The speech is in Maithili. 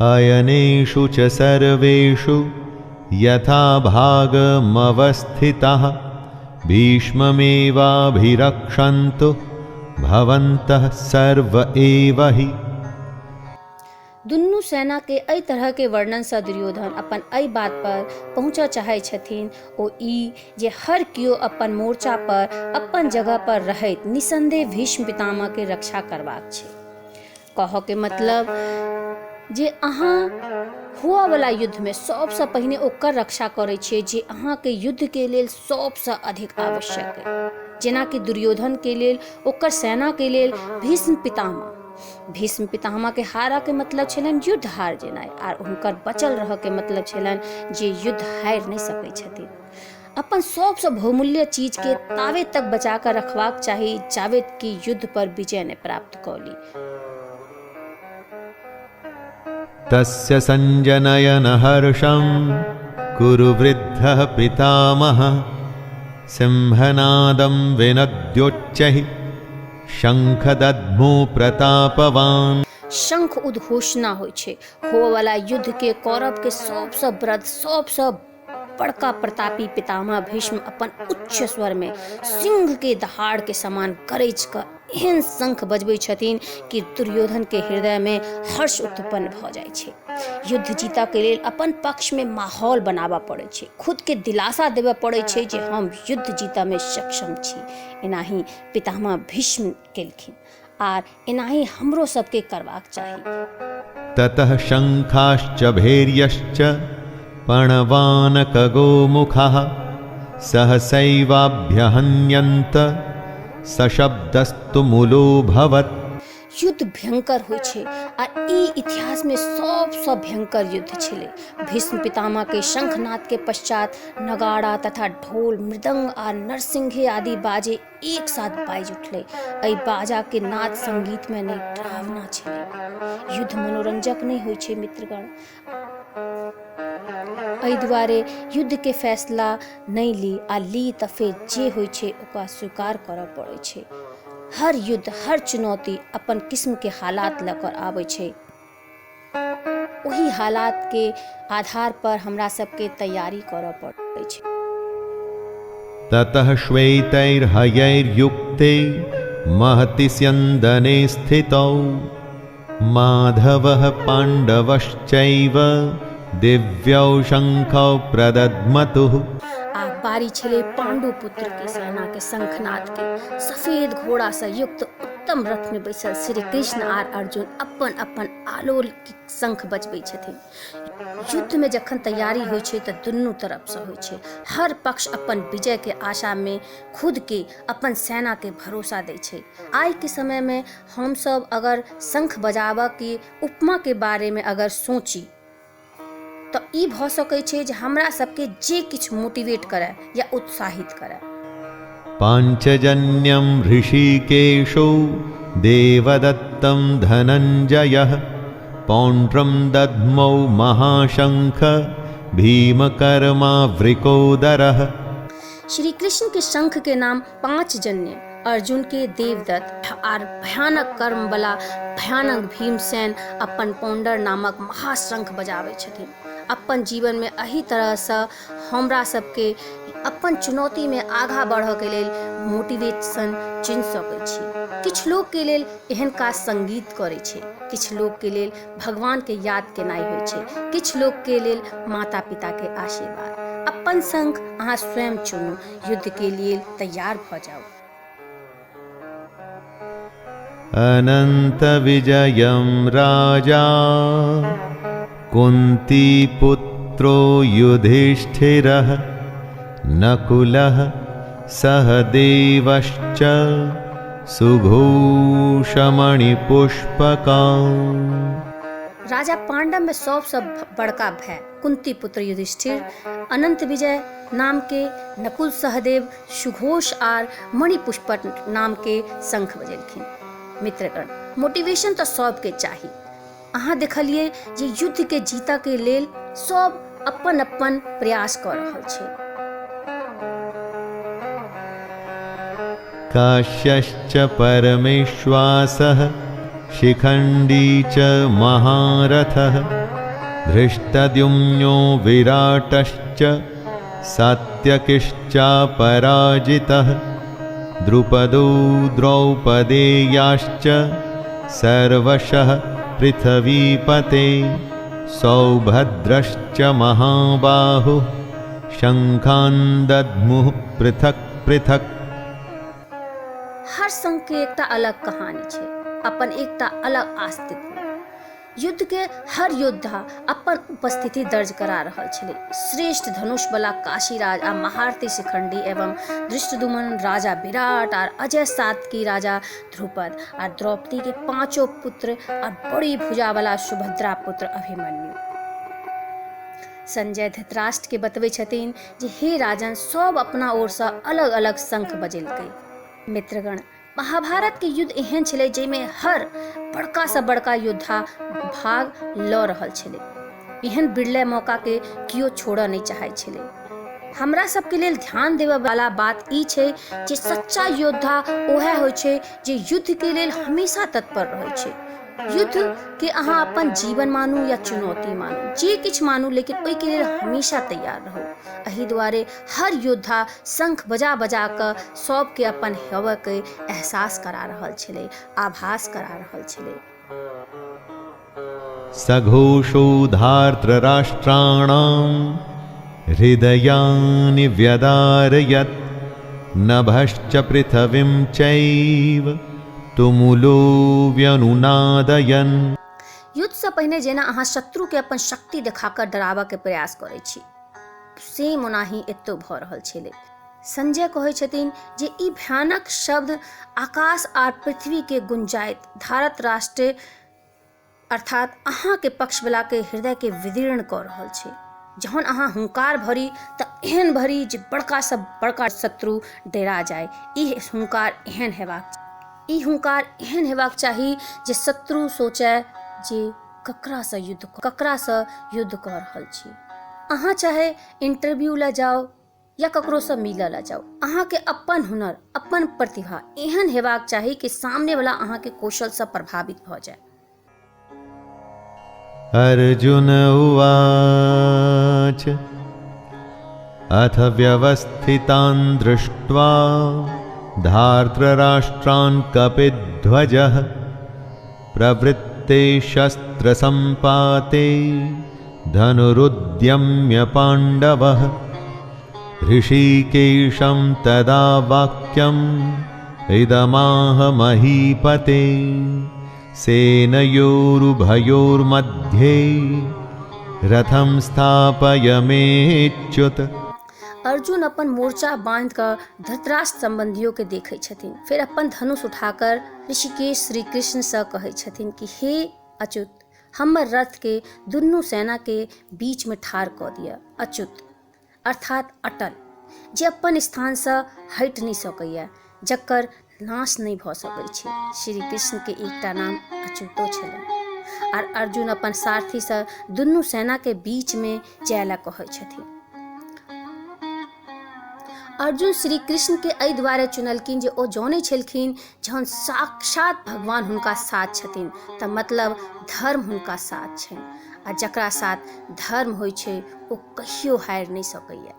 अयनेषु च सर्वेषु यथा भागमवस्थिताः भीष्ममेवाभिरक्षन्तु भवन्तः सर्व एव हि। दुनू सेना के एहि तरह के वर्णन सँ दुर्योधन अपन एहि बात पर पहुँचऽ चाहै छथिन ओ ई जे हर केओ अपन मोर्चा पर अपन जगह पर रहैत निसंदेह भीष्म पितामह के रक्षा करबाक छै। कहऽ के मतलब जे अहाँ हुअवला युद्धमे सबसँ पहिने ओकर रक्षा करै छियै जे अहाँके युद्धके लेल सबसँ अधिक आवश्यक अइ। जेनाकि दुर्योधनके लेल ओकर सेनाके लेल भीष्म पितामह। भीष्म पितामहके हारऽके मतलब छलनि युद्ध हार जेनाइ आर हुनकर बचल रहऽके मतलब छलनि जे युद्ध हारि नहि सकै छथिन। अपन सबसँ बहुमूल्य चीजके ताबे तक बचा कऽ रखबाक चाही जाबे कि युद्ध पर विजय नहि प्राप्त कऽ ली। तस्य संजनयन हर्षं कुरु वृद्धः पितामहः सिंहनादं विनद्योच्चैः शङ्खदध्मो प्रतापवान्। शंख उद्घोषणा होइ छै होवला युद्ध के कौरव के सबसँ वृद्ध सबसँ बड़का प्रतापी पितामह भीष्म अपन उच्च स्वर में सिंह के दहाड़ के समान गरजि कऽ एहन शंख बजबै छथिन कि दुर्योधन के हृदय में हर्ष उत्पन्न भऽ जाइ छै। युद्ध जीतऽ के लेल अपन पक्ष में माहौल बनाबऽ पड़ै छै, खुद के दिलासा देबऽ पड़ै छै जे हम युद्ध जीतऽ में सक्षम छी। एनाही पितामह भीष्म केलखिन आर एनाही हमरो सबके करबाक चाही। ततः शङ्खाश्च भैर्यश्च पणवानकगोमुखः सहसैवाभ्यहन्यन्त सशब्दस्तु मुलोऽभवत्। युद्ध भयंकर होइ छै आ ई इतिहास में सबसँ भयंकर युद्ध छलै। भीष्म पितामह के शंखनाद के पश्चात नगाड़ा तथा ढोल मृदंग आ नरसिंहे आदि बाजे एक साथ बाजि उठलै। एहि बाजा के नाद संगीत में नहि डरावना छलै। युद्ध मनोरंजक नहि होइ छै मित्रगण। एहि दुआरे युद्ध के फैसला नहि ली आ ली तऽ फेर जे होइ छै ओकरा स्वीकार करऽ पड़ै छै। हर युद्ध हर चुनौती अपन किस्म के हालात लऽ कऽ आबै छै। ओहि हालात के आधार पर हमरा सबके तैयारी करऽ पड़ै छै। ततः श्वेतैर्हयैर्युक्ते महति स्यन्दने स्थितौ माधवः पाण्डवश्चैव दिव्यौ शङ्खौ प्रदध्मतुः। आ बारी छलै पाण्डु पुत्र के सेना के शंखनाद के। सफेद घोड़ा सँ युक्त उत्तम रथ में बैसल श्री कृष्ण आर अर्जुन अपन अपन आलोकिक शंख बजबै छथिन। युद्ध में जखन तैयारी होइ छै तऽ दुनू तरफ सँ होइ छै। हर पक्ष अपन विजय के आशा में खुद के अपन सेना के भरोसा दै छै। आइ के समय में हमसब अगर शंख बजाबऽ के उपमा के बारे में अगर सोची तऽ ई भऽ सकै छै जे हमरा सबके जे किछु मोटिवेट करए या उत्साहित करए। पाञ्चजन्यं ऋषिकेशो देवदत्तं धनञ्जयः पौण्ड्रं दध्मौ महाशङ्ख भीमकर्मावृकोदरः। श्री कृष्ण के शंख के नाम पांचजन्य, अर्जुन के देवदत्त आर भयानक कर्म वाला भयानक भीमसेन अपन पौंडर नामक महाशंख बजाबै छथिन। अपन जीवन में एहि तरह सँ हमरा सबके अपन चुनौती में आगाँ बढ़ऽ के लेल मोटिवेशन चुनि सकै छी। किछु लोग के लेल एहन काज संगीत करै छै, किछु लोग के लेल भगवान के याद केनाइ होइ छै, किछु लोग के लेल माता पिता के आशीर्वाद। अपन शंख अहाँ स्वयं चुनू, युद्ध के लिए तैयार भऽ जाउ। अनंत विजयं राजा कुंती पुत्रो युधिष्ठिरः नकुलः सहदेवश्च सुघोषमणिपुष्पकान्। राजा पांडव में सबसँ बड़का भाय कुंती पुत्र युधिष्ठिर अनंत विजय नाम के नकुल सहदेव सुघोष आर मणिपुष्पक नाम के शंख बजेलखिन। मित्रगण, मोटिवेशन तऽ सबके चाही। अहाँ देखलिए जे युद्ध के जीतऽ के लेल सब अपन अपन प्रयास कऽ रहल छै। काश्यश्च परमेश्वासः शिखण्डी च महारथः धृष्टद्युम्नो विराटश्च सात्यकिश्चापराजितः द्रुपदो द्रौपदेयाश्च सर्वशः पृथ्वीपते सौभद्रश्च महाबाहुः शङ्खान् दध्मुः पृथक् पृथक्। हर शंख के एकटा अलग कहानी छै, अपन एकटा अलग अस्तित्व। युद्ध के हर योद्धा अपन उपस्थिति दर्ज करा रहल छलै। श्रेष्ठ धनुष बला काशीराज आ महारथी शिखंडी एवं दृष्टदुमन राजा विराट आर अजय सातकी राजा ध्रुपद आ द्रौपदी के पांचों पुत्र और बड़ी भुजा वाला सुभद्रा पुत्र अभिमन्यु। संजय धृतराष्ट्र के बतबै छथिन जे हे राजन, सब अपना ओर से अलग अलग शंख बजेलकै। मित्रगण, महाभारत के युद्ध एहन छलै जाहिमे हर बड़का सँ बड़का योद्धा भाग लऽ रहल छलै। एहन बिरले मौका के केओ छोड़ऽ नहि चाहै छलै। हमरा सबके लेल ध्यान देबऽ वाला बात ई छै जे सच्चा योद्धा ओएह होइ छै जे युद्ध के लेल हमेशा तत्पर रहै छै। युद्ध के अहाँ अपन जीवन मानू या चुनौती मानू, जे किछु मानू, लेकिन ओहिके लेल हमेशा तैयार रहू। एहि दुआरे हर योद्धा शंख बजा बजा कऽ सबके अपन हेबऽके एहसास करा रहल छलै, आभास करा रहल छलै। सघोषो धार्तराष्ट्राणां हृदयानि व्यदारयत् नभश्च पृथिवीं चैव तुमुलो व्यनुनादयन्। युद्ध से पहिने जेना अहाँ शत्रु के अपन शक्ति देखाकर डराबऽ के प्रयास करै छी, सेम ओनाही एतौ भऽ रहल छलै। संजय कहै छथिन जे ई भयानक शब्द आकाश आर पृथ्वी के गुंजाइत धारत राष्ट्र अर्थात अहाँ के पक्षवला के हृदय के विदीर्ण कऽ रहल छै। जहन अहाँ हुंकार भरी तऽ एहन भरी जे बड़का सँ बड़का शत्रु डेरा जाय। ई हुंकार एहन हेबाक चाही जे शत्रु सोचय जे ककरासँ युद्ध कऽ रहल छी। अहाँ चाहे इंटरव्यू लए जाउ या ककरोसँ मिलऽ लए जाउ, अहाँके अपन हुनर, अपन प्रतिभा एहन हेबाक चाही कि सामनेवला अहाँके कौशलसँ प्रभावित भऽ जाय। अर्जुन उवाच अथ व्यवस्थितान् दृष्ट्वा धार्तराष्ट्रान् कपिध्वजः प्रवृत्ते शस्त्रसम्पाते धनुरुद्यम्य पाण्डवः ऋषिकेशं तदा वाक्यम् इदमाह महीपते सेनयोरुभयोर्मध्ये रथं स्थापय मेच्युत। अर्जुन अपन मोर्चा बांध कऽ धृतराष्ट्र संबंधियों के देखै छथिन, फिर अपन धनुष उठाकर ऋषिकेश श्री कृष्ण से कहै छथिन कि हे अच्युत, हमर रथ के दुनू सेना के बीच में ठाढ़ कऽ दिअ। अच्युत अर्थात अटल, जे अपन स्थान से हटि नहि सकैए, जकर नाश नहि भऽ सकै छै। श्री कृष्ण के एकटा नाम अच्युतो छलनि। आर अर्जुन अपन सारथी से दुनू सेना के बीच में जाय लए कहै छथिन। अर्जुन श्री कृष्ण के एहि दुआरे चुनलखिन जे ओ जानै छलखिन जहन साक्षात भगवान हुनका साथ छथिन तऽ मतलब धर्म हुनका साथ छनि, आ जकरा साथ धर्म होइ छै ओ कहियो हारि नहि सकैए।